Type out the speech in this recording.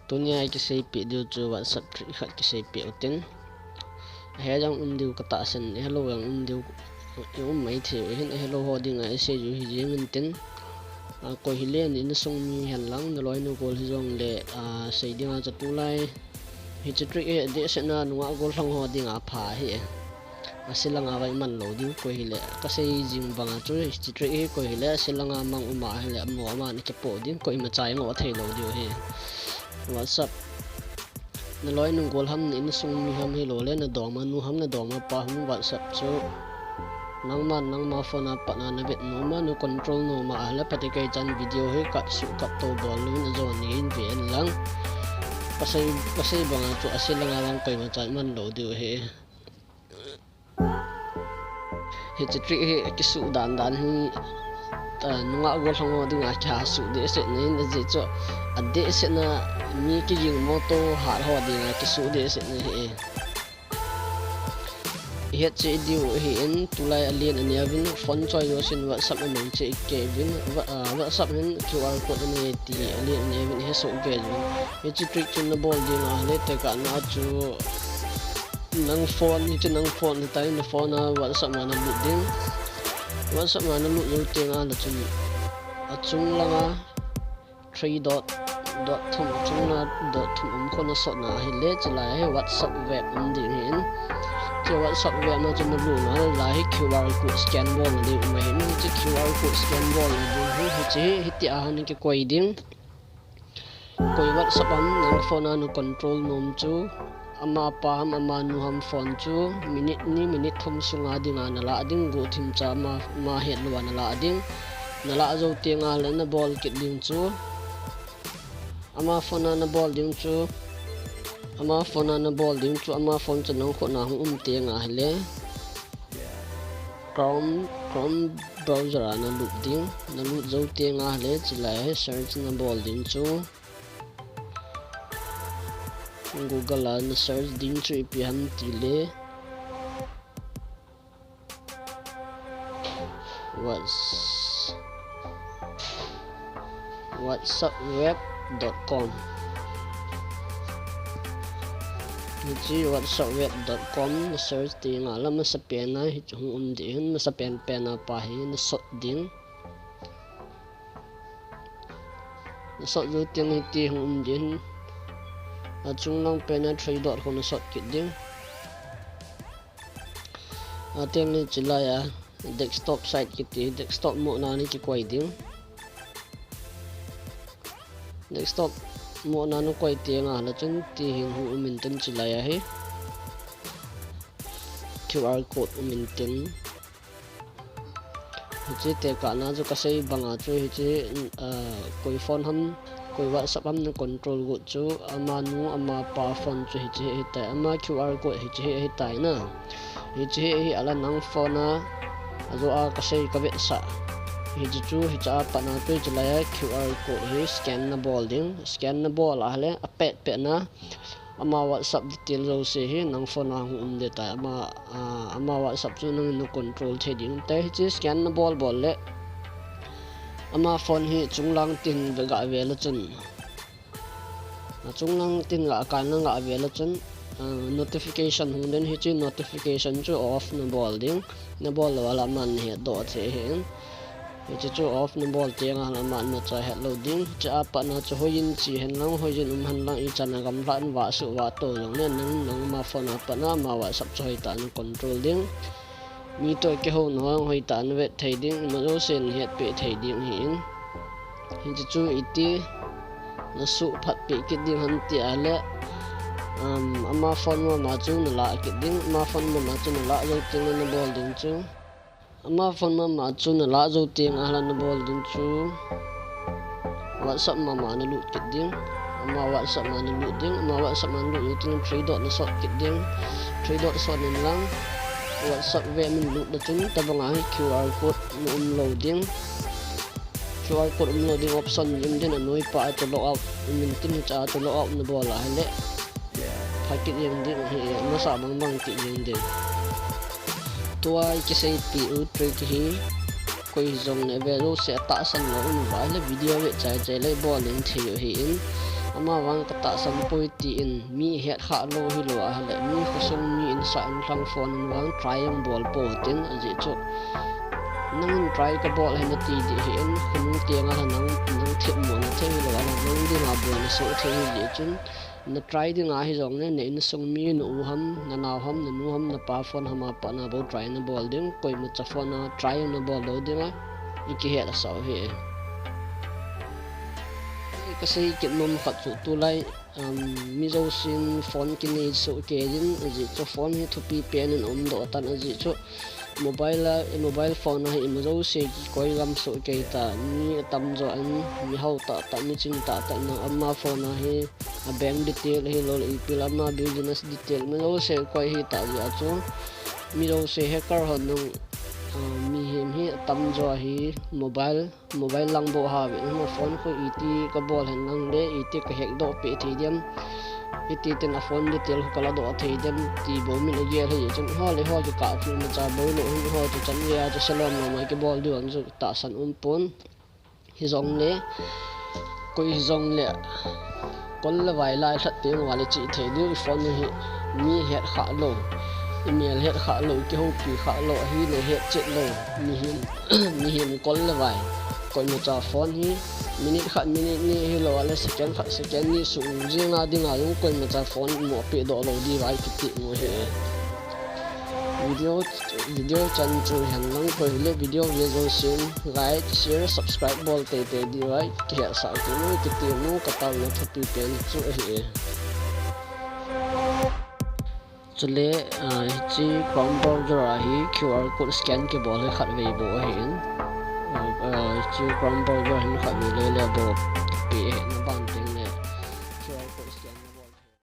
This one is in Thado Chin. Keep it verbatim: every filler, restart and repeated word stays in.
Tunia i kiseipeh diu chu WhatsApp trick khat kiseipeh utin. Ahe jong um diu katahsan, ahelou jong um diu, i um mai thei u hin, ahelou ho dinga isei u hi jeng intin. A, koi hile na insung mi hen lang, na loi na gol hijongle, a, sei dinga chu tulai. Hiche trick hi adehset na nungah gollhang ho dinga pha ahi. Ase langa vai man lou diu, koi hile, kasei jing banga chu, hiche trick hi koi hile, ase langa mang um ahile, amaho aman akipoh ding, koimacha ingoh thei lou diu ahi. WhatsApp. Na loi na gol ham, na insung mi ham, hilou le, na dongma nu ham, na dongma pa ham, WhatsApp chu nangman, nangma phone a pat na na vet nom a, na control nom a, ahile, phatecha chan video hi cut suh cut to bol louvin ajo nei in ve in lang. Kasei, kasei banga chu ase langa vang koimacha man lou diu ahi. Hiche trick hi kisuh dan dan hi, a, nungah gollhang ho dinga kisuh dehset na ahin, ajeh chu adehset na mi kiging moto hat ho dinga kisuh dehset na ahi. I het cheh diu ahin, tulai alen aneo vin, phone choi jousen WhatsApp amang cheh kei vin, Wha-, a, WhatsApp hin QR code anei ti alen aneo vin, i hesoh kei vin. Hiche trick chu na bol ding ahile, tekahna chu nang phone, hiche nang phone hitai, na phone a WhatsApp a na lut ding. WhatsApp a na lut jou teng ahile chun, achung langa three dot, dot thum, achung langa dot thum um khu na sot na ahile, chulai hi WhatsApp web um ding ahin. Hiche WhatsApp web na chu na lut na, lai hi QR code scan bol na ding um ahin. Hiche QR code scan bol na ding hi, hiche hi, hitia hi na kikoi ding. Koi WhatsApp ham, nang phone a na control nom chu, ama pa ham, ama nu ham phone chu, minute ni, minute thum sunga dinga na lah ding, guhthim cha ama, ama het louva na lah ding. Na lah jou teng ahile na bol kit ding chu. Ama phone a na bol ding chu, ama phone a na bol ding chu, ama phone chu nang khut na hung um teng ahile, Chrome, Chrome browser a na lut ding, na lut jou teng ahile, chulai hi search na bol ding chu. Google a na search ding chu ipi ham tile, Whats-, whatsappweb dot com. Hiche whatsappweb dot com na search teng ahile masapen a hichu hung um ding ahin, masapen pen a pa hi na sot ding. Na sot jou teng hiti hung um ding ahin. Achung lang pen a three dot khu na sot kit ding. Ateng le chulai a desktop site kiti, desktop mo na na kikoi ding. Desktop mo na na koi teng ahile chun hiti hin hung um intin, chulai a hi QR code um intin. Hiche tekahna chu kasei banga chu hiche, ah, koi phone ham, koi WhatsApp ham na control got chu, ama nu, ama pa phone chu hiche hi ahitai, ama QR code hiche hi ahitai na. Hiche hi ahi ahile nang phone a, ajo a kasei kavetsah. Hiche chu, hiche a pat na chu chulai a QR code hi scan na bol ding, scan na bol ahile, apet pet na, ama WhatsApp detail jouse hi nang phone a hung um ding tai, ama, ah, ama WhatsApp chu nangin na control thei ding tai. Hiche scan na bol bol le, ama phone hi chunglang tin ga ve le chun, achunglang tin ga kai na ga ve le chun, ah, notification hung ding, hiche notification chu off na bol ding, na bol lou ahile aman na het doh thei ahin. Hiche chu off na bol teng ahile aman imacha het lou ding. Hiche a pat na chu hoiyin che hen lang, hoiyin um hen lang, ichan a gamlha in vah suh vah to jong le nang, nangma phone a pat na ama WhatsApp chu hoitah in na control ding. Mi toh kihou na hung hoitah in na vet thei ding, ima jouse na hetpeh thei ding ahin. Hiche chu iti na suhphat peh kit ding ham ti ahile, um, ama phone mama chu na lah kit ding, ama phone mama chu na lah jou teng le na bol ding chu. Ama phone mama chu na lah jou teng ahile na bol ding chu WhatsApp mama na lut kit ding. Ama WhatsApp ma na lut ding. Ama WhatsApp ma na lut jou teng le three dot na sot kit ding. Three dot sot in lang WhatsApp web min lut le chun tabang a hi QR code na um lou ding. QR code um lou ding option um ding, anoi pa a chu logout um intin, hiche a chu logout na bol ahile pha kit jeng ding ahi, masa bang bang kit jeng ding. Tua i kiseipeh u trick hi koi jong na ve jouse atahsan lou um uva ahile video ve chai chai le bol in thei u ahin. Ama vang ka tahsan poi tin mi het kha lou hilou ahile, mi khosung mi insung lhang phone in vang try jong bol pou tin ajeh chu. Nang in try ka bol ahi nati ding ahin, khonung tenga nang, nang themmo na thei hilou ahile, nang dinga bol na soh thei hijeh chun, na try dinga hijongle, na insung mi na u ham, na nao ham, na nu ham, na pa phone ham a pat na bou try na bol ding, koimacha phone a try na bol lou dinga, i kihet asah u ahi. Ka sei kit nom khat chu tulai, um, mi jousen phone kinei soh kei jin, ajeh chu phone hi thupi pen in um doh tan ajeh chu mobile a, mobile phone a hi ima jouse kikoi gam soh kei ta, mi atam jo in, mi hao tah tah, mi ching tah tah na ama phone a hi a bank detail hilou le ipi le ama business detail ima jouse koi hi ta jeh a chu mi jouse hacker hon nung, ah, mihem hi atam jo hi mobile mobile lang bou ha ve, na phone khu iti ka bol hen lang le, iti ka hack doh peh thei diam, iti tin a phone detail khu ka la doh thei diam, ti bou min agel ahi chun, eiho le eiho kikah kit imacha bou lou hin, eiho chu chan geiya chu salom lou mai kibol diu an chu tahsan um pon. Hijongle, koi hijongle, kol le vai lai lhat teng uva le chih thei diu, i phone hi mi het kha lou, i mel het kha lou, i kihoupi kha lou, ahi le het chet lou, mihem, mihem kol le vai. Koimacha phone hi minute khat, minute ni hilou le second khat, second ni sung jenga dinga jong koimacha phone mo peh doh lou diu ahi kiti mu ahi. Video, video chan chu hen lang, koi hile video ve jousen like, share, subscribe bol teitei diu ahi, kihet sah kit u kiti mu, ka taona thupi pen chu ahi e. Chule, ah, hiche Chrome browser a hi Q R code scan kibol hi khatvei bou ahin. Ah, hiche Chrome browser hin khatvei le le bou pe ahi, na ban